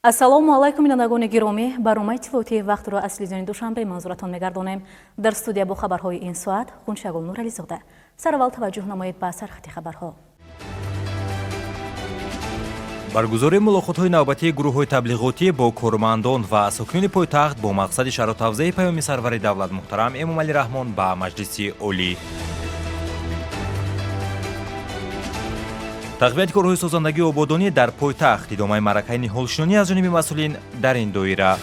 Ассалому алайкум, бинандагони гиромӣ. Барномаи иттилоотии «Вақтро» аз телевизиони Душанбе манзуратон мегардонем. Дар студия бо хабарҳои ин соат Ғунчагул Нурализода. Сараввал таваҷҷӯҳ намоед ба сархати хабарҳо. Баргузории мулоқотҳои навбатии гурӯҳҳои таблиғотӣ бо кормандон ва сокинони пойтахт бо мақсади шарҳу тавзеҳи паёми сарвари давлат муҳтарам Эмомалӣ Раҳмон ба Маҷлиси Олӣ. Тақвияти корҳои созандагию ободонӣ дар пойтахт, идомаи маъракаи ниҳолшинонӣ аз ҷониби масъулин дар ин доира.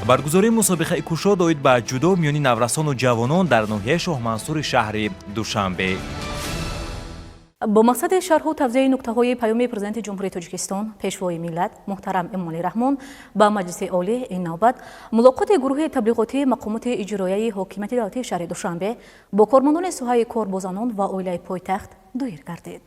Баргузории мусобиқаи кушод оид ба ҷудо миёни наврасону ҷавонон дар ноҳияи Шоҳмансури шаҳри Душанбе. Бо мақсади шарҳу тавзеҳи нуктаҳои паёми Президенти Ҷумҳурии Тоҷикистон, Пешвои миллат муҳтарам Эмомалӣ Раҳмон ба Маҷлиси Олӣ, ин навбат мулоқоти гурӯҳи таблиғотии мақомоти иҷроияи ҳокимияти давлатии шаҳри Душанбе бо кормандони соҳаи кор бо занон ва оилаи пойтахт доир гардид.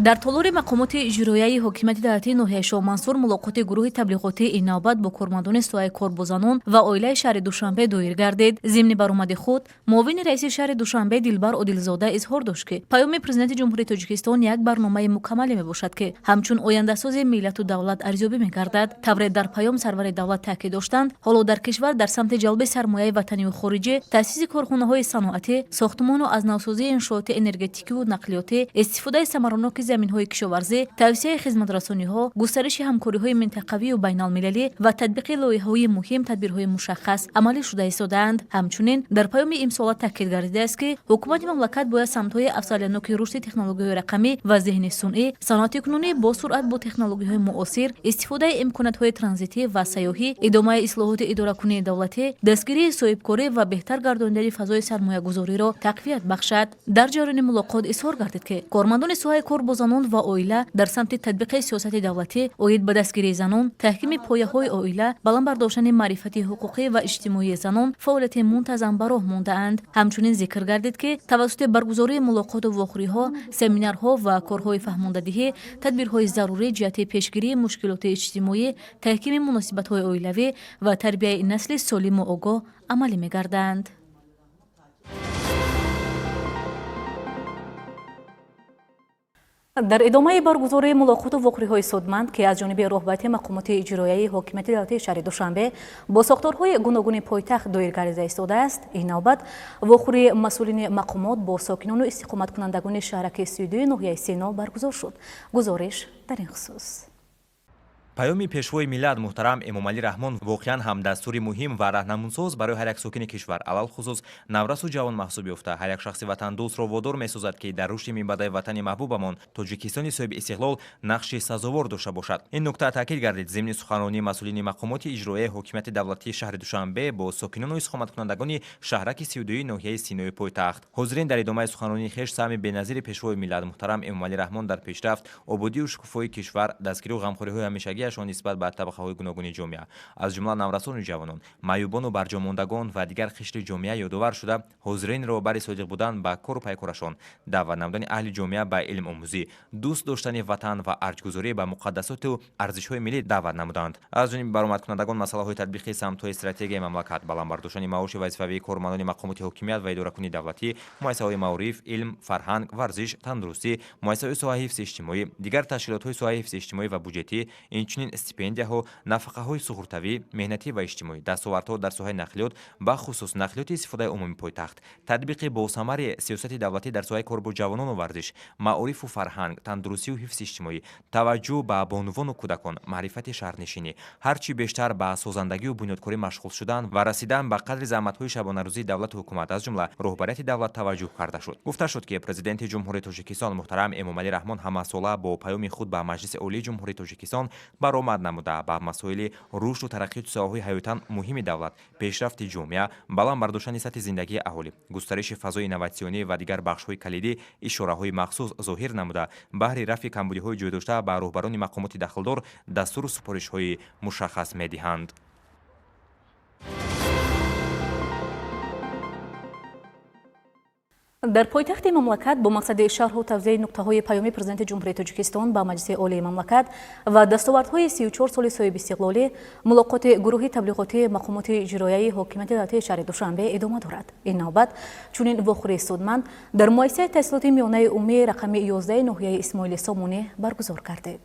Дар толори мақомоти иҷроияи ҳокимияти давлатии ноҳияи Шоҳмансур мулоқоти гурӯҳи таблиғотии ин навбат бо кормандони соҳаи кор бо занон ва оилаи шаҳри Душанбе доир гардид. Зимни баромади худ муовини раиси шаҳри Душанбе Дилбар Одилзода изҳор дошт, ки паёми Президенти Ҷумҳурии Тоҷикистон як барномаи мукаммале мебошад, ки ҳамчун ояндасози миллату давлат арзёбӣ мегардад. Тавре дар паём сарвари давлат таъкид доштанд, ҳоло дар кишвар дар самти ҷалби сармояи ватаниву хориҷӣ, таъсиси корхонаҳои саноатӣ, сохтмону аз навсозии иншооти энергетикиву нақлиётӣ, истифодаи самараноки заминҳои кишоварзӣ, тавсеаи хизматрасониҳо, густариши ҳамкориҳои минтақавию байналмилалӣ ва татбиқи лоиҳаҳои муҳим тадбирҳои мушаххас амалӣ шуда истодаанд. Ҳамчунин дар паёми имсола таъкид гардидааст, ки ҳукумати мамлакат бояд самтҳои афзалиятноки рушди технологияҳои рақамӣ ва зеҳни сунъӣ, саноати кунунӣ бо суръат бо технологияҳои муосир, истифодаи имкониятҳои транзитӣ ва сайёҳӣ, идомаи ислоҳоти идоракунии давлатӣ, дастгирии соҳибкорӣ ва беҳтар гардонидани фазои сармоягузориро тақвият бахшад. Дар ҷараёни мулоқот изҳор гардид, ки кормандони соҳаи кор бо занон ва оила дар самти татбиқи сиёсати давлатӣ оид ба дастгирии занон, таҳкими пояҳои оила, баланд бардоштани маърифати ҳуқуқӣ ва иҷтимоии занон фаъолияти мунтазам ба роҳ мондаанд. Ҳамчунин зикр гардид, ки тавассути баргузории мулоқоту вохӯриҳо, семинарҳо ва корҳои фаҳмондадиҳӣ тадбирҳои зарурӣ ҷиҳати пешгирии мушкилоти иҷтимоӣ, таҳкими муносибатҳои оилавӣ ва тарбияи насли солиму огоҳ амалӣ мегарданд. Дар идомаи баргузории мулоқоту вохӯриҳои судманд, ки аз ҷониби роҳбарияти мақомоти иҷроияи ҳокимияти давлатии шаҳри Душанбе бо сохторҳои гуногуни пойтахт доир гардида истодааст, ин навбат вохӯрии масъулини мақомот бо сокинону истиқоматкунандагони шаҳраки 32-юи ноҳияи Сино баргузор шуд. Гузориш дар ин хусус. Паёми Пешвои миллат муҳтарам Эмомалӣ Раҳмон воқеан ҳам дастури муҳим ва раҳнамунсоз барои ҳар як сокини кишвар, алалхусус наврасу ҷавон маҳсуб ёфта, ҳар як шахси ватандӯстро водор месозад, ки дар рушди минбаъдаи ватани маҳбубамон, Тоҷикистони соҳиби истиқлол, нақши сазовор дошта бошад. Ин нукта таъкид гардид зимни суханронии масъулини мақомоти иҷроияи ҳокимияти давлатии шаҳри Душанбе бо сокинону истиқоматкунандагони шаҳраки 32-юи ноҳияи Синои пойтахт. Ҳозирин дар идомаи суханронии хеш саҳми беназири Пешвои миллат муҳтарам Эмомалӣ Раҳмон дар пешрафт, ободию шукуфоии кишвар, дастгирию ғамхориҳои ҳамешагиашон нисбат ба табақаҳои гуногуни ҷомеа, аз ҷумла наврасону ҷавонон, маъюбону барҷомондагон ва дигар қишри ҷомеа ёдовар шуда, ҳозиринро бари содиқ будан ба кору пайкорашон, даъват намудани аҳли ҷомеа ба илмомӯзӣ, дӯст доштани ватан ва арҷгузорӣ ба муқаддасоту арзишҳои миллӣ даъват намуданд. Аз ҷониби баромадкунандагон масъалаҳои татбиқи самтҳои стратегияи мамлакат, баланд бардоштани маоши вазифавии кормандони мақомоти ҳокимият ва идоракунии давлатӣ, муассисаҳои маориф, илм, фарҳанг, варзиш, тандурустӣ, муассисаҳои соҳаи ҳифзи иҷтимоӣ, дигар ташкилотҳои соҳаи ҳифзи иҷтимоӣ ва буҷетӣ, инчунин стипендияҳо, нафақаҳои суғуртавӣ, меҳнатӣ ва иҷтимоӣ, дастовардҳо дар соҳаи нақлиёт, бахусус нақлиёти истифодаи умумии пойтахт, татбиқи босамари сиёсати давлатӣ дар соҳаи кор бо ҷавонону варзиш, маорифу фарҳанг, тандурустию ҳифзи иҷтимоӣ, таваҷҷӯҳ ба бонувону кӯдакон, маърифати шаҳрнишинӣ, ҳарчи бештар ба созандагию бунёдкорӣ машғул шудан ва расидан ба қадри заҳматҳои шабонарӯзии давлату ҳукумат, аз ҷумла роҳбарияти давлат таваҷҷӯҳ карда шуд. Гуфта шуд, ки Президенти Ҷумҳурии Тоҷикистон муҳтарам Эмомалӣ Раҳмон ҳамасола бо паёми худ ба Маҷлиси Олии Ҷумҳурии Тоҷикистон баромад намуда, ба масоили рушду тараққиёти соҳаҳои ҳаётан муҳими давлат, пешрафти ҷомеа, баланд бардоштани сатҳи зиндагии аҳолӣ, густариши фазои инноватсионӣ ва дигар бахшҳои калидӣ ишораҳои махсус зоҳир намуда, баҳри рафъи камбудиҳои ҷойдошта ба роҳбарони мақомоти дахлдор дастуру супоришҳои мушаххас медиҳанд. Дар пойтахти мамлакат бо мақсади шарҳу тавзеҳи нуқтаҳои паёми Президенти Ҷумҳурии Тоҷикистон ба Маҷлиси Олии мамлакат ва дастовардҳои 34 соли соҳибистиқлолӣ мулоқоти гурӯҳи таблиғотии мақомоти иҷроияи ҳокимияти давлатии шаҳри Душанбе идома дорад. Ин навбат чунин вохӯрии судманд дар муассисаи таҳсилоти миёнаи умумии рақами 11 ноҳияи Исмоили Сомонӣ баргузор гардид.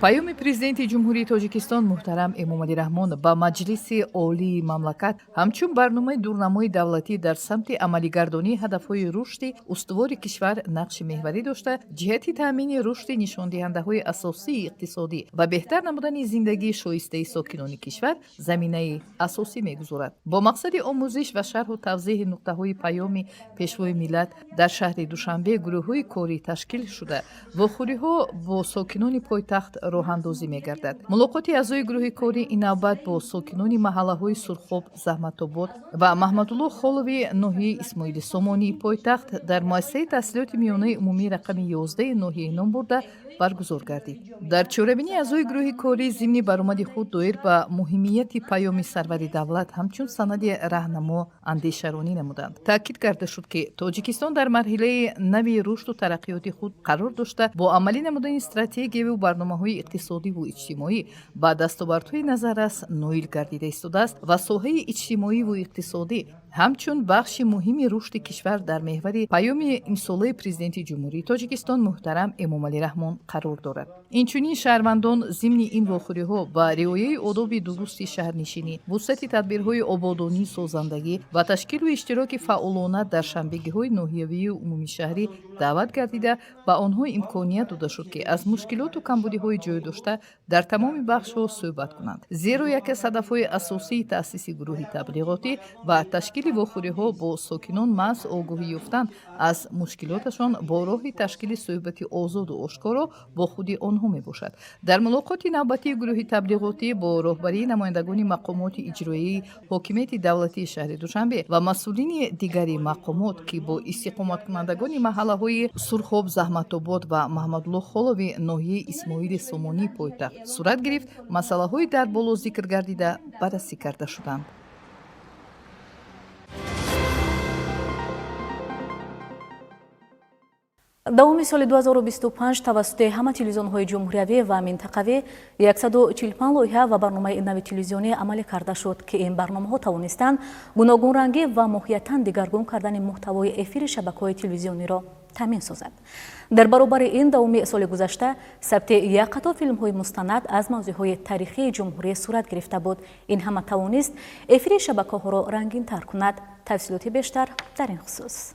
Паёми Президенти Ҷумҳурии Тоҷикистон муҳтарам Эмомалӣ Раҳмон ба Маҷлиси Олии мамлакат ҳамчун барномаи дурнамои давлатӣ дар самти амалигардонии ҳадафҳои рушди устувори кишвар нақши меҳварӣ дошта, ҷиҳати таъмини рушди нишондиҳандаҳои асосии иқтисодӣ ва беҳтар намудани зиндагии шоистаи сокинони кишвар заминаи асосӣ мегузорад. Бо мақсади омӯзиш ва шарҳу тавзеҳи нуқтаҳои паёми Пешвои миллат дар шаҳри Душанбе гурӯҳҳои корӣ ташкил шуда, вохӯриҳо бо сокинони пойтахт роҳандозӣ мегардад. Мулоқоти аъзои гурӯҳи корӣ ин навбат бо сокинони маҳаллаҳои Сурхоб, Заҳматобод ва Маҳмадулло Холови ноҳияи Исмоили Сомонии пойтахт дар муассисаи таҳсилоти миёнаи умумии рақами 11 ноҳияи номбурда баргузор гардид. Дар чорабинӣ аъзои гурӯҳи корӣ зимни баромади худ доир ба муҳимияти паёми сарвари давлат ҳамчун санади раҳнамо андешаронӣ намуданд. Таъкид карда шуд, ки Тоҷикистон дар марҳилаи нави рушду тараққиёти худ қарор дошта, бо амалӣ намудани стратегияву барномаҳои иқтисодиву иҷтимоӣ ба дастовардҳои назаррас ноил гардида истодааст ва соҳаи иҷтимоиву иқтисодӣ ҳамчун бахши муҳими рушди кишвар дар меҳвари паёми имсолаи Президенти Ҷумҳурии Тоҷикистон муҳтарам Эмомалӣ Раҳмон қарор дорад. Инчунин шаҳрвандон зимни ин вохӯриҳо ба риояи одоби дурусти шаҳрнишинӣ, вусъати тадбирҳои ободонию созандагӣ ва ташкилу иштироки фаъолона дар шанбегиҳои ноҳиявию умумишаҳрӣ даъват гардида, ба онҳо имконият дода шуд, ки аз мушкилоту камбудиҳои ҷой дошта дар тамоми бахшҳо суҳбат кунанд. Зеро яке аз ҳадафҳои асосии таъсиси гурӯҳи таблиғотӣ ва ташкили вохӯриҳо бо сокинон маҳз огоҳӣ ёфтан аз мушкилоташон бо роҳи ташкили суҳбати озоду ошкоро бо худи онҳо мебошад. Дар мулоқоти навбатии гурӯҳи таблиғотӣ бо роҳбарии намояндагони мақомоти иҷроияи ҳокимияти давлатии шаҳри Душанбе ва масъулини дигари мақомот, ки бо истиқоматкунандагони маҳаллаҳои Сурхоб, Заҳматобод ва Маҳмадулло Холови ноҳияи Исмоили Сомонии пойтахт сурат гирифт, масъалаҳои дар боло зикр гардида баррасӣ карда шуданд. Давоми соли 2025 тавассути ҳама телевизионҳои ҷумҳуриявӣ ва минтақавӣ 145 лоиҳа ва барномаи нави телевизионӣ амалӣ карда шуд, ки ин барномаҳо тавонистанд гуногунрангӣ ва моҳиятан дигаргун кардани муҳтавои эфири шабакаҳои телевизиониро таъмин созад. Дар баробари ин, давоми соли гузашта сабти як қатор филмҳои мустанад аз мавзӯъҳои таърихии ҷумҳурӣ сурат гирифта буд. Ин ҳама тавонист эфири шабакаҳоро рангинтар кунад. Тафсилоти бештар дар ин хусус.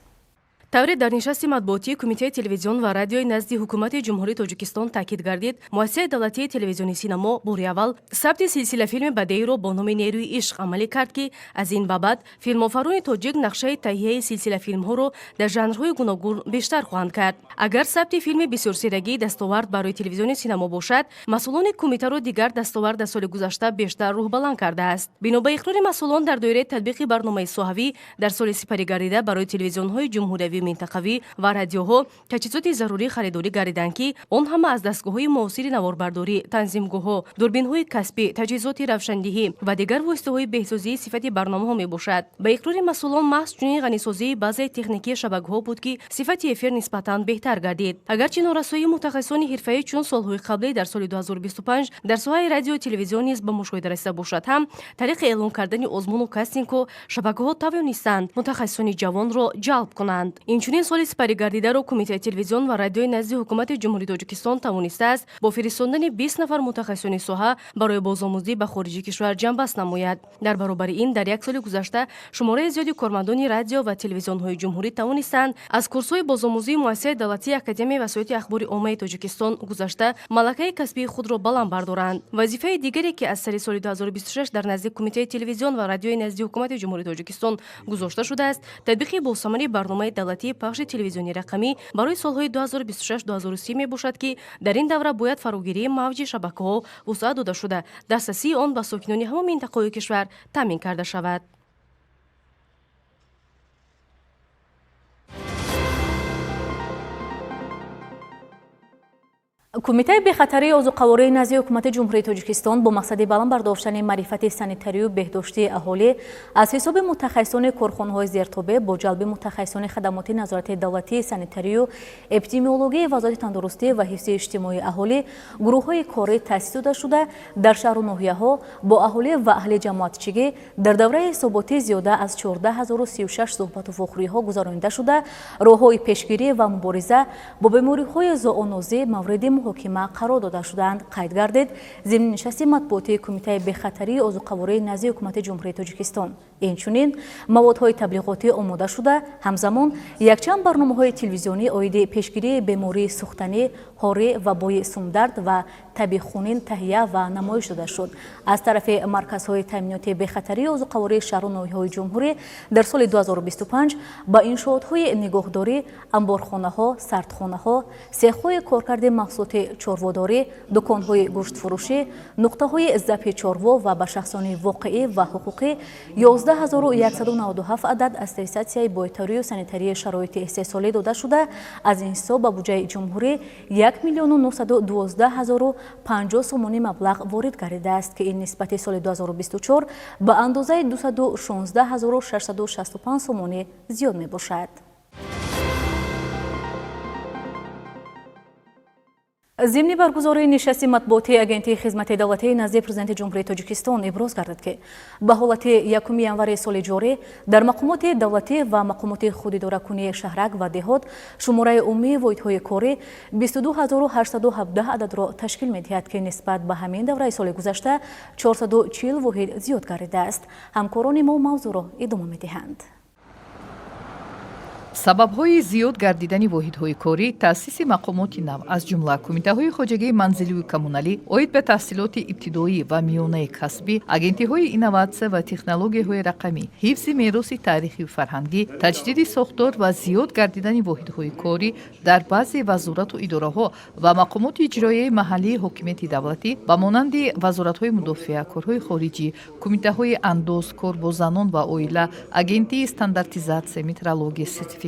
Тавре дар нишасти матбуотии Кумитаи телевизион ва радиои назди Ҳукумати Ҷумҳурии Тоҷикистон таъкид гардид, муассисаи давлатии телевизиони Синамо бори аввал сабти силсилафилми бадеиро бо номи «Нерӯи ишқ» амалӣ кард, ки аз ин ба баъд филмофарони тоҷик нақшаи таҳияи силсилафилмҳоро дар жанрҳои гуногун бештар хоҳанд кард. Агар сабти филми бисёрсерагӣ дастовард барои телевизиони Синамо бошад, масъулони кумитаро дигар дастовард дар соли гузашта бештар рӯҳбаланд кардааст. Бино ба иқрори масъулон, дар доираи татбиқи барномаи соҳавӣ дар соли сипарӣ гардида барои телевизионҳои ҷумҳуриявию минтақавӣ ва радиоҳо таҷҳизоти зарурӣ харидорӣ гардиданд, ки он ҳама аз дастгоҳҳои муосири наворбардорӣ, танзимгоҳҳо, дурбинҳои касбӣ, таҷҳизоти равшандиҳӣ ва дигар воситаҳои беҳсозии сифати барномаҳо мебошад. Ба иқрори масъулон, маҳз чунин ғанисозии базаи техникии шабакаҳо буд, ки сифати эфир нисбатан беҳтар гардид. Агарчи норасоии мутахассисони ҳирфаӣ чун солҳои қаблӣ дар соли 2025 дар соҳаи радиою телевизион низ ба мушоҳида расида бошад ҳам, тариқи эълон кардани озмуну кастингҳо шабакаҳо тавонистанд мутахассисони ҷавонро ҷалб кунанд. Инчунин соли сипаригардидаро Кумитаи телевизион ва радиои назди Ҳукумати Ҷумҳурии Тоҷикистон тавонистааст бо фиристондани 20 нафар мутахассисони соҳа барои бозомӯзӣ ба хориҷи кишвар ҷамъбаст намояд. Дар баробари ин, дар як соли гузашта шумораи зиёди кормандони радио ва телевизионҳои ҷумҳурӣ тавонистанд аз курсҳои бозомӯзии муассисаи давлатии Академияи васоити ахбори оммаи Тоҷикистон гузашта, малакаи касбии худро баланд бардоранд. Вазифаи дигаре, ки аз сари соли 2026 дар назди Кумитаи телевизион ва радиои назди Ҳукумати Ҷумҳурии Тоҷикистон гузошта шудааст, татбиқи босамари барномаи давлатии пахши телевизиони рақамӣ барои солҳои 2026-2030 мебошад, ки дар ин давра бояд фарогирии мавҷи шабакаҳо вусъат дода шуда, дастрасии он ба сокинони ҳама минтақаҳои кишвар таъмин карда шавад. Кумитаи бехатарии озуқавории назди Ҳукумати Ҷумҳурии Тоҷикистон бо мақсади баланд бардоштани маърифати санитарию беҳдоштии аҳолӣ аз ҳисоби мутахассисони корхонаҳои зертобеъ бо ҷалби мутахассисони хадамоти назорати давлатии санитарию эпидемиологияи Вазорати тандурустӣ ва ҳифзи иҷтимоии аҳолӣ гурӯҳҳои корӣ таъсис дода шуда, дар шаҳру ноҳияҳо бо аҳолӣ ва аҳли ҷамоатчигӣ дар давраи ҳисоботӣ зиёда аз 14 036 суҳбату вохӯриҳо гузаронида шуда, роҳҳои пешгирӣ ва мубориза бо бемориҳои зоонозӣ мавриди муҳокима қарор дода шудаанд, қайд гардид зимни нишасти матбуотии Кумитаи бехатарии озуқавории назди Ҳукумати Ҷумҳурии Тоҷикистон. Инчунин маводҳои таблиғотӣ омода шуда, ҳамзамон якчанд барномаҳои телевизионӣ оиди пешгирии бемории сӯхтанӣ, ҳорӣ, вабои сумдард ва таби хунин таҳия ва намоиш дода шуд. Аз тарафи марказҳои таъминоти бехатарии озуқавории шаҳру ноҳияҳои ҷумҳурӣ дар соли 2025 ба иншоотҳои нигоҳдорӣ, амборхонаҳо, сардхонаҳо, сехҳои коркарди маҳсулоти чорводорӣ, дуконҳои гӯштфурӯшӣ, нуқтаҳои забҳи чорво ва ба шахсони воқеӣ ва ҳуқуқӣ 11 197 адад аттестатсияи бойтарию санитарии шароити истеҳсолӣ дода шуда, аз ин ҳисоб ба буҷаи ҷумҳурӣ 1 912 050 сомонӣ маблағ ворид гардидааст, ки ин нисбати соли 2024 ба андозаи 216 665 сомонӣ зиёд мебошад. Зимни баргузории нишасти матбуотии Агентии хизмати давлатии назди Президенти Ҷумҳурии Тоҷикистон иброз гардид, ки ба ҳолати 1 январи соли ҷорӣ дар мақомоти давлатӣ ва мақомоти худидоракунии шаҳрак ва деҳот шумораи умумии воҳидҳои корӣ 22 817 ададро ташкил медиҳад, ки нисбат ба ҳамин давраи соли гузашта 440 воҳид зиёд гардидааст. Ҳамкорони мо мавзӯъро идома медиҳанд. Сабабҳои зиёд гардидани воҳидҳои корӣ таъсиси мақомоти нав, аз ҷумла кумитаҳои хоҷагии манзилию коммуналӣ, оид ба таҳсилоти ибтидоӣ ва миёнаи касбӣ, агентиҳои инноватсия ва технологияҳои рақамӣ, ҳифзи мероси таърихию фарҳангӣ, таҷдиди сохтор ва зиёд гардидани воҳидҳои корӣ дар баъзе вазорату идораҳо ва мақомоти иҷроияи маҳаллии ҳокимияти давлатӣ ба монанди вазоратҳои мудофиа, корҳои хориҷӣ, кумитаҳои андоз, кор бо занон ва оила, агентии стандартизатсия, метрология, сертификатсия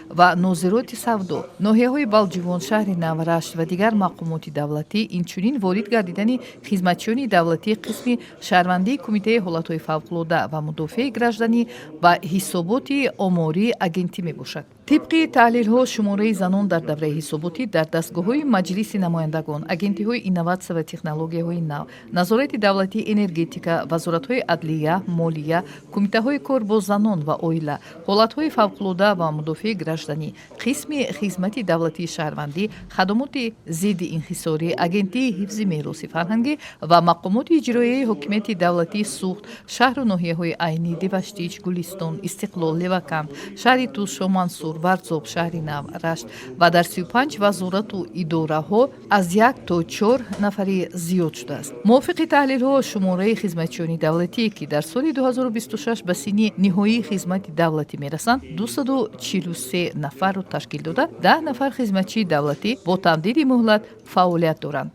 ва нозироти савдо, ноҳияҳои Балҷувон, шаҳри Нав, Рашт ва дигар мақомоти давлатӣ, инчунин ворид гардидани хизматчиёни давлатии қисми шаҳрвандии Кумитаи ҳолатҳои фавқулода ва мудофиаи гражданӣ ба ҳисоботи омории агентӣ мебошад. Тибқи таҳлилҳо, шумораи занон дар давраи ҳисоботӣ дар дастгоҳҳои Маҷлиси намояндагон, агентиҳои инноватсия ва технологияҳои нав, назорати давлатии энергетика, вазоратҳои адлия, молия, кумитаҳои кор бо занон ва оила, ҳолатҳои фавқулода ва мудофиаи гражданӣ, қисми хизмати давлатии шаҳрвандӣ, хадамоти зидди инҳисорӣ, агентии ҳифзи мероси фарҳангӣ ва мақомоти иҷроияи ҳокимияти давлатии Суғд, шаҳру ноҳияҳои Айнӣ, Деваштич, Гулистон, Истиқлол, Леваканд, шаҳри Тус, Шомансур, Варзоб, шаҳри Нав, Рашт ва дар 35 вазорату идораҳо аз як то чор нафарӣ зиёд шудааст. Мувофиқи таҳлилҳо, шумораи хизматчиёни давлатие, ки дар соли 2026 ба синни ниҳоии хизмати давлатӣ мерасанд, 243 нафарро ташкил дода, 10 нафар хизматчии давлатӣ бо тамдиди муҳлат фаъолият доранд.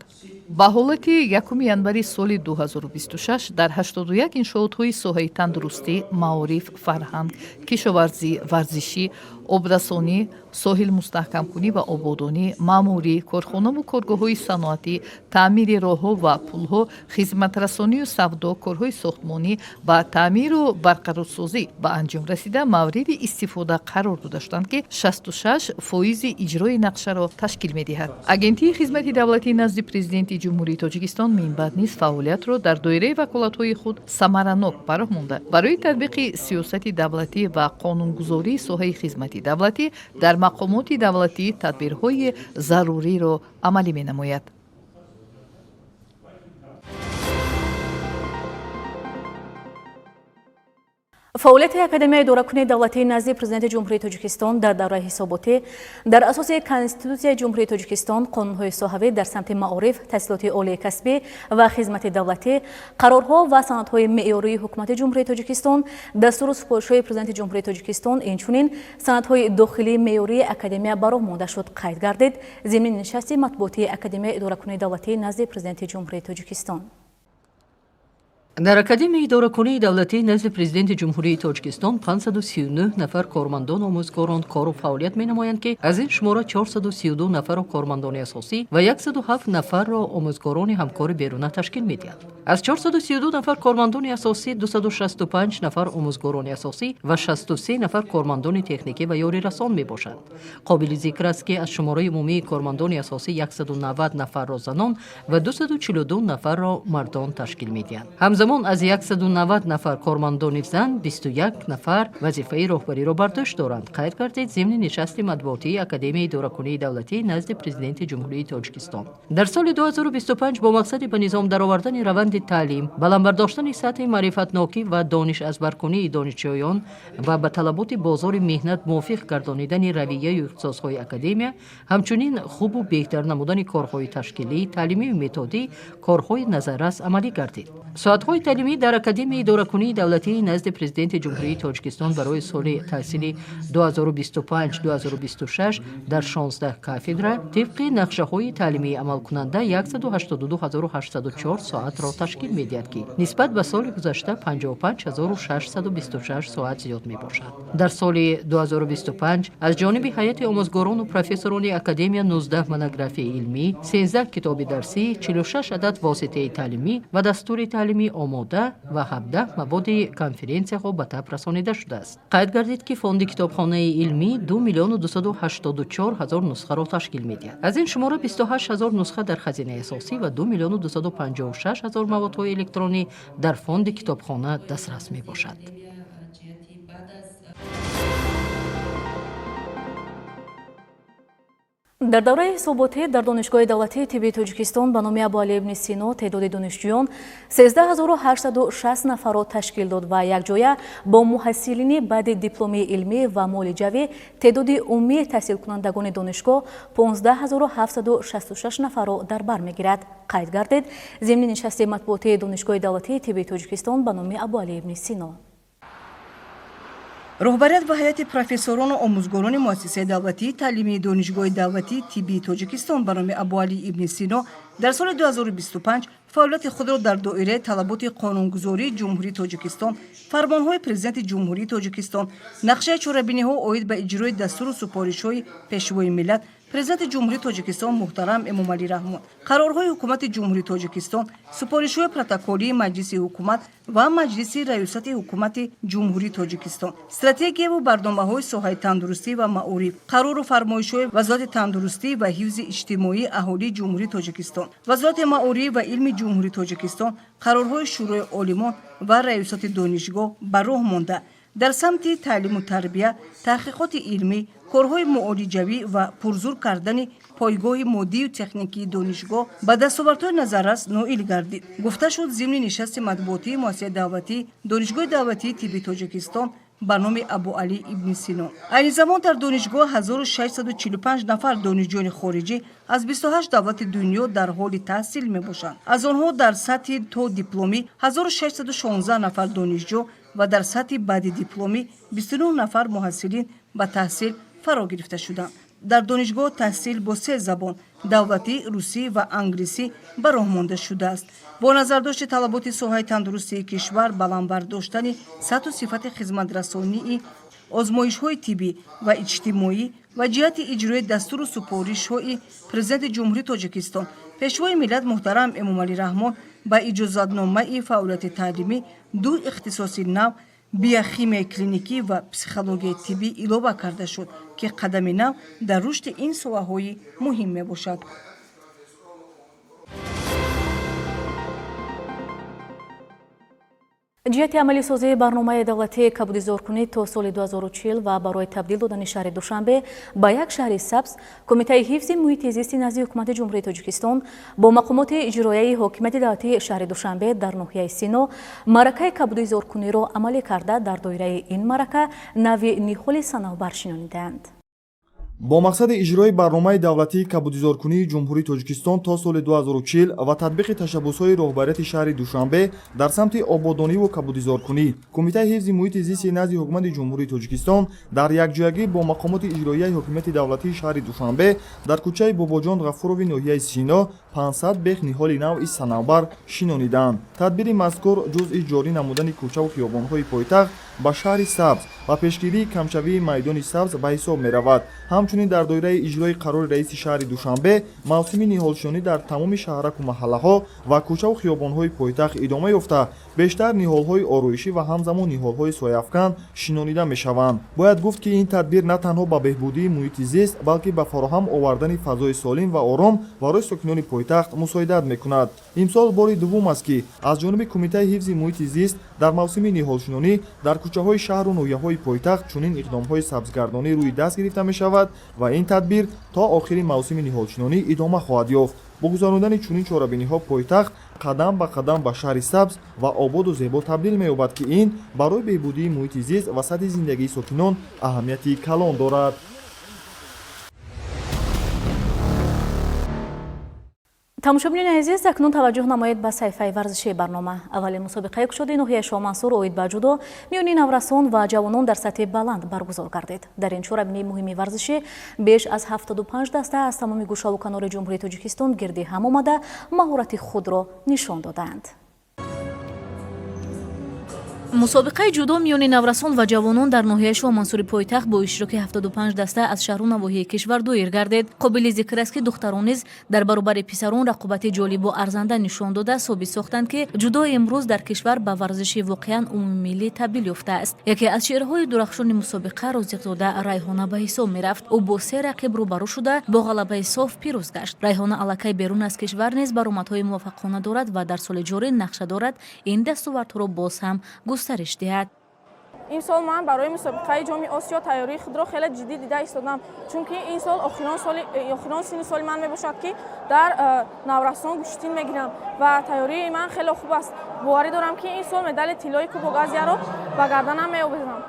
Ба ҳолати 1 январи соли 2026 дар 81 иншоотҳои соҳаи тандурустӣ, маориф, фарҳанг, кишоварзӣ, варзишӣ, обрасонӣ, соҳилмустаҳкамкунӣ ва ободонӣ, маъмурӣ, корхонаву коргоҳҳои саноатӣ, таъмири роҳҳо ва пулҳо, хизматрасонию савдо, корҳои сохтмонӣ ва таъмиру барқарорсозӣ ба анҷом расида, мавриди истифода қарор дода шуданд, ки 66 фоизи иҷрои нақшаро ташкил медиҳад. Агентии хизмати давлатии назди Президенти Ҷумҳурии Тоҷикистон минбаъд низ фаъолиятро дар доираи ваколатҳои худ самаранок ба роҳ монда, барои татбиқи сиёсати давлатӣ ва қонунгузории соҳаи хизмати давлатӣ дар мақомоти давлатӣ тадбирҳои заруриро амалӣ менамояд. Фаъолияти Академияи идоракунии давлатии назди Президенти Ҷумҳурии Тоҷикистон дар давраи ҳисоботӣ дар асоси Конститутсияи Ҷумҳурии Тоҷикистон, қонунҳои соҳавӣ дар самти маориф, таҳсилоти олии касбӣ ва хизмати давлатӣ, қарорҳо ва санадҳои меъёрии Ҳукумати Ҷумҳурии Тоҷикистон, дастуру супоришҳои Президенти Ҷумҳурии Тоҷикистон, инчунин санадҳои дохилии меъёрии академия ба роҳ монда шуд, қайд гардид зимни нишасти матбуотии Академияи идоракунии давлатии назди Президенти Ҷумҳурии Тоҷикистон. Дар Академияи идоракунии давлатии назди Президенти Ҷумҳурии Тоҷикистон 539 нафар кормандону омӯзгорон кору фаъолият менамоянд, ки аз ин шумора 432 нафарро кормандони асосӣ ва 107 нафарро омӯзгорони ҳамкори беруна ташкил медиҳанд. Аз 432 нафар кормандони асосӣ 265 нафар омӯзгорони асосӣ ва 63 нафар кормандони техникӣ ва ёрирасон мебошанд. Қобили зикр аст, ки аз шумораи умумии кормандони асосӣ 190 нафарро занон ва 242 нафарро мардон ташкил медиҳанд. Ҳамзамон аз 190 нафар кормандони зан 21 нафар вазифаи роҳбариро бар дӯш доранд, қайд гардид зимни нишасти матбуотии Академияи идоракунии давлатӣ назди Президенти Ҷумҳурии Тоҷикистон. Дар соли 2025 бо мақсади ба низом даровардани раванди таълим, баланд бардоштани сатҳи маърифатнокӣ ва дониш азбаркунии донишҷӯён ва ба талаботи бозори меҳнат мувофиқ гардонидани равияю ихтисосҳои академия, ҳамчунин хубу беҳтар намудани корҳои ташкилӣ, таълимию методӣ корҳои назаррас амалӣ гардид. Соатҳои таълимӣ дар Академияи идоракунии давлатии назди Президенти Ҷумҳурии Тоҷикистон барои соли таҳсили 2025-2026 дар 16 кафедра тибқи нақшаҳои таълимии амалкунанда 182804 соатро ташкил медиҳад, ки нисбат ба соли гузашта 55626 соат зиёд мебошад. Дар соли 2025 аз ҷониби ҳайати омӯзгорону профессорони академия 19 монографияи илмӣ, 13 китоби дарсӣ, 46 адад воситаи таълимӣ ва дастури таълимӣ омода ва 17 маводи конференсияҳо ба таб расонида шудааст. Қайд гардид, ки фонди китобхонаи илмӣ 2 миллиону 284 ҳазор нусхаро ташкил медиҳад. Аз ин шумора 28 ҳазор нусха дар хазинаи асосӣ ва 2 миллиону 256 ҳазор маводҳои электронӣ дар фонди китобхона дастрас мебошад. Дар давраи ҳисоботӣ дар Донишгоҳи давлатии тиббии Тоҷикистон ба номи Абуалӣ ибни Сино теъдоди донишҷӯён 13860 нафарро ташкил дод ва якҷоя бо муҳассилини баъди дипломии илмӣ ва муолиҷавӣ теъдоди умумии таҳсилкунандагони донишгоҳ 15766 нафарро дар бар мегирад, қайд гардид зимни нишасти матбуотии Донишгоҳи давлатии тиббии Тоҷикистон ба номи Абуалӣ ибни Сино. Роҳбарият ва ҳайати профессорону омӯзгорони Муассисаи давлатии таълимии Донишгоҳи давлатии тиббии Тоҷикистон ба номи Абуалӣ ибни Сино дар соли 2025 фаъолияти худро дар доираи талаботи қонунгузории Ҷумҳурии Тоҷикистон, фармонҳои Президенти Ҷумҳурии Тоҷикистон, нақшаи чорабиниҳо оид ба иҷрои дастуру супоришҳои Пешвои миллат, Президенти Ҷумҳурии Тоҷикистон муҳтарам Эмомалӣ Раҳмон, қарорҳои Ҳукумати Ҷумҳурии Тоҷикистон, супоришҳои протоколии Маҷлиси ҳукумат ва Маҷлиси Раёсати Ҳукумати Ҷумҳурии Тоҷикистон, стратегияву барномаҳои соҳаи тандурустӣ ва маориф, қарору фармоишҳои Вазорати тандурустӣ ва ҳифзи иҷтимоии аҳолии Ҷумҳурии Тоҷикистон, Вазорати маориф ва илми Ҷумҳурии Тоҷикистон, қарорҳои Шӯрои олимон ва Раёсати донишгоҳ ба роҳ монда, дар самти таълиму тарбия, таҳқиқоти илмӣ, корҳои муолиҷавӣ ва пурзур кардани пойгоҳи моддию техникии донишгоҳ ба дастовардҳои назаррас ноил гардид, гуфта шуд зимни нишасти матбуотии Муассисаи давлатии Донишгоҳи давлатии тибби Тоҷикистон ба номи Абуалӣ ибни Сино. Айни замон дар донишгоҳ 1645 нафар донишҷӯёни хориҷӣ аз 28 давлати дунё дар ҳоли таҳсил мебошанд. Аз онҳо дар сатҳи то дипломӣ 1616 нафар донишҷӯ ва дар сатҳи баъди дипломӣ 29 нафар муҳассилин ба таҳсил фаро гирифта шуданд. Дар донишгоҳ таҳсил бо се забон давлатӣ, русӣ ва англисӣ ба роҳ монда шудааст. Бо назардошти талаботи соҳаи тандурустии кишвар, баланд бардоштани сатҳу сифати хизматрасонии озмоишҳои тиббӣ ва иҷтимоӣ ва ҷиҳати иҷрои дастуру супоришҳои Президенти Ҷумҳурии Тоҷикистон, Пешвои миллат муҳтарам Эмомалӣ Раҳмон ба иҷозатномаи фаъолияти таълимӣ ду ихтисоси нав, биохимияи клиникӣ ва психологияи тиббӣ илова карда шуд, ки қадами нав дар рушди ин соҳаҳои муҳим мебошад. Ҷиҳати амалисозии барномаи давлатии кабудизоркунӣ то соли 2040 ва барои табдил додани шаҳри Душанбе ба як шаҳри сабз, Кумитаи ҳифзи муҳити зисти назди Ҳукумати Ҷумҳурии Тоҷикистон бо мақомоти иҷроияи ҳокимияти давлатии шаҳри Душанбе дар ноҳияи Сино маъракаи кабудизоркуниро амалӣ карда, дар доираи ин маърака нави ниҳоли санавбар шинонидаанд. Бо мақсади иҷрои барномаи давлатии кабудизоркунии Ҷумҳурии Тоҷикистон то соли 2040 ва татбиқи ташаббусҳои роҳбарияти шаҳри Душанбе дар самти ободониву кабудизоркунӣ, Кумитаи ҳифзи муҳити зисти назди Ҳукумати Ҷумҳурии Тоҷикистон дар якҷоягӣ бо мақомоти иҷроияи ҳокимияти давлатии шаҳри Душанбе дар кӯчаи Бобоҷон Ғафурови ноҳияи Сино 500 бех ниҳоли навъи санавбар шинониданд. Тадбири мазкур ҷузъи ҷорӣ намудани кӯчаву хиёбонҳои пойтахт ба шаҳри сабз ва пешгирии камшавии майдони сабз ба ҳисоб меравад. Ҳамчунин дар доираи иҷрои қарори раиси шаҳри Душанбе мавсими ниҳолшинонӣ дар тамоми шаҳраку маҳаллаҳо ва кӯчаву хиёбонҳои пойтахт идома ёфта, бештар ниҳолҳои ороишӣ ва ҳамзамон ниҳолҳои сояафкан шинонида мешаванд. Бояд гуфт, ки ин тадбир на танҳо ба беҳбудии муҳити зист, балки ба фароҳам овардани фазои солим ва ором барои сокинони пойтахт мусоидат мекунад. Имсол бори дуввум аст, ки аз ҷониби Кумитаи ҳифзи муҳити зист дар мавсими ниҳолшинонӣ дар кӯчаҳои шаҳру ноҳияҳои пойтахт чунин иқдомҳои сабзгардонӣ рӯи даст гирифта мешавад ва ин тадбир то охири мавсими ниҳолшинонӣ идома хоҳад ёфт. Бо гузарондани чунин чорабиниҳо пойтахт қадам ба қадам ба шаҳри сабз ва ободу зебо табдил меёбад, ки ин барои беҳбудии муҳити зист ва сатҳи зиндагии сокинон аҳамияти калон дорад. Тамошобинони азиз, акнун таваҷҷӯҳ намоед ба саҳифаи варзишии барнома. Аввалин мусобиқаи кушоди ноҳияи Шоҳмансур оид ба ҷудо миёни наврасон ва ҷавонон дар сатҳи баланд баргузор гардид. Дар ин чорабинии муҳими варзишӣ беш аз 75 даста аз тамоми гӯшаву канори Ҷумҳурии Тоҷикистон гирди ҳам омада, маҳорати худро нишон додаанд. Мусобиқаи ҷудо миёни наврасон ва ҷавонон дар ноҳияи Шоҳмансури пойтахт бо иштироки 75 даста аз шаҳру навоҳии кишвар доир гардид. Қобили зикр аст, ки духтарон низ дар баробари писарон рақобати ҷолибу арзанда нишон дода, собит сохтанд, ки ҷудо имрӯз дар кишвар ба варзиши воқеан умумимиллӣ табдил ёфтааст. Яке аз чеҳраҳои дурахшони мусобиқа Розиқзода Райҳона ба ҳисоб мерафт. Ӯ бо се рақиб рӯбарӯ шуда, бо ғалабаи соф пирӯз гашт. Райҳона аллакай берун аз кишвар низ баромадҳои муваффақона дорад ва дар соли ҷорӣ нақша дорад ин дастовардҳоро боз ҳам густариш диҳад. Имсол ман барои мусобиқаи Ҷоми Осиё тайёрии худро хеле ҷиддӣ дида истодам, чунки ин сол охирон синни соли ман мебошад, ки дар наврасон гӯштин мегирам ва тайёрии ман хеле хуб аст. Боварӣ дорам, ки ин сол медали тиллои Кубок Азияро ба гарданам меовезам.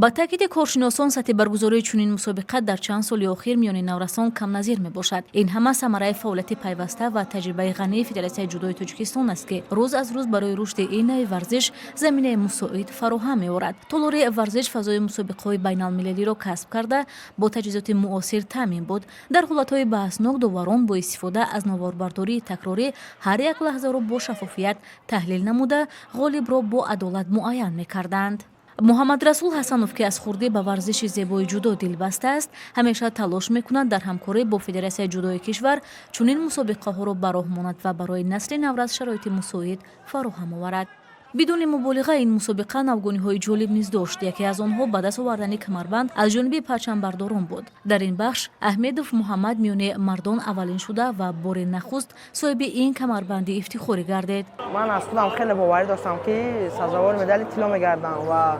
Ба таъкиди коршиносон, сатҳи баргузории чунин мусобиқа дар чанд соли охир миёни наврасон камназир мебошад. Ин ҳама самараи фаъолияти пайваста ва таҷрибаи ғании Федератсияи ҷудои Тоҷикистон аст, ки рӯз аз рӯз барои рушди ин нави варзиш заминаи мусоид фароҳам меорад. Толори варзиш фазои мусобиқаҳои байналмилалиро касб карда, бо таҷҳизоти муосир таъмин буд. Дар ҳолатҳои баҳснок доварон бо истифода аз наворбардории такрорӣ ҳар як лаҳзаро бо шаффофият таҳлил намуда, ғолибро бо адолат муайян мекарданд. Муҳаммадрасул Ҳасанов, ки аз хурдӣ ба варзиши зебои ҷудо дилбаста аст, ҳамеша талош мекунад дар ҳамкорӣ бо Федератсияи ҷудои кишвар чунин мусобиқаҳоро ба роҳ монад ва барои насли наврас шароити мусоид фароҳам оварад. Бидуни муболиға, ин мусобиқа навгониҳои ҷолиб низ дошт. Яке аз онҳо ба даст овардани камарбанд аз ҷониби парчамбардорон буд. Дар ин бахш Аҳмедов Муҳаммад миёни мардон аввалин шуда ва бори нахуст соҳиби ин камарбанди ифтихорӣ гардид. Ман аз худам хеле боварӣ доштам, ки сазовори медали тилло мегардам ва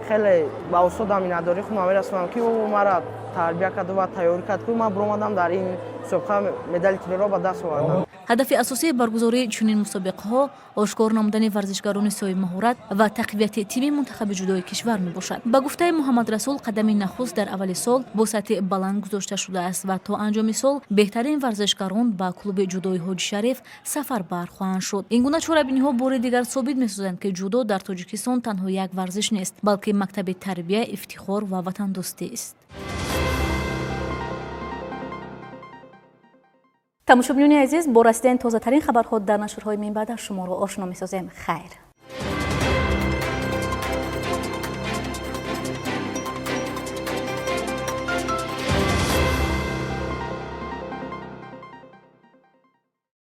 хеле ба устодам миннатдории худам мерасонам, ки ӯ мара тарбия карду ва тайёрӣ кард, ки ман биромадам, дар ин мусобиқа медали тиллоро ба даст овардам. Ҳадафи асосии баргузории чунин мусобиқаҳо ошкор намудани варзишгарони соҳибмаҳорат ва тақвияти тими мунтахаби ҷудои кишвар мебошад. Ба гуфтаи Муҳаммадрасул, қадами нахуст дар аввали сол бо сатҳи баланд гузошта шудааст ва то анҷоми сол беҳтарин варзишгарон ба клуби ҷудои Ҳоҷи Шариф сафарбар хоҳанд шуд. Ин гуна чорабиниҳо бори дигар собит месозанд, ки ҷудо дар Тоҷикистон танҳо як варзиш нест, балки мактаби тарбия, ифтихор ва ватандӯстист. Тамошобинони азиз, бо расидани тозатарин хабарҳо дар нашрҳои минбаъда шуморо ошно месозем. Хайр.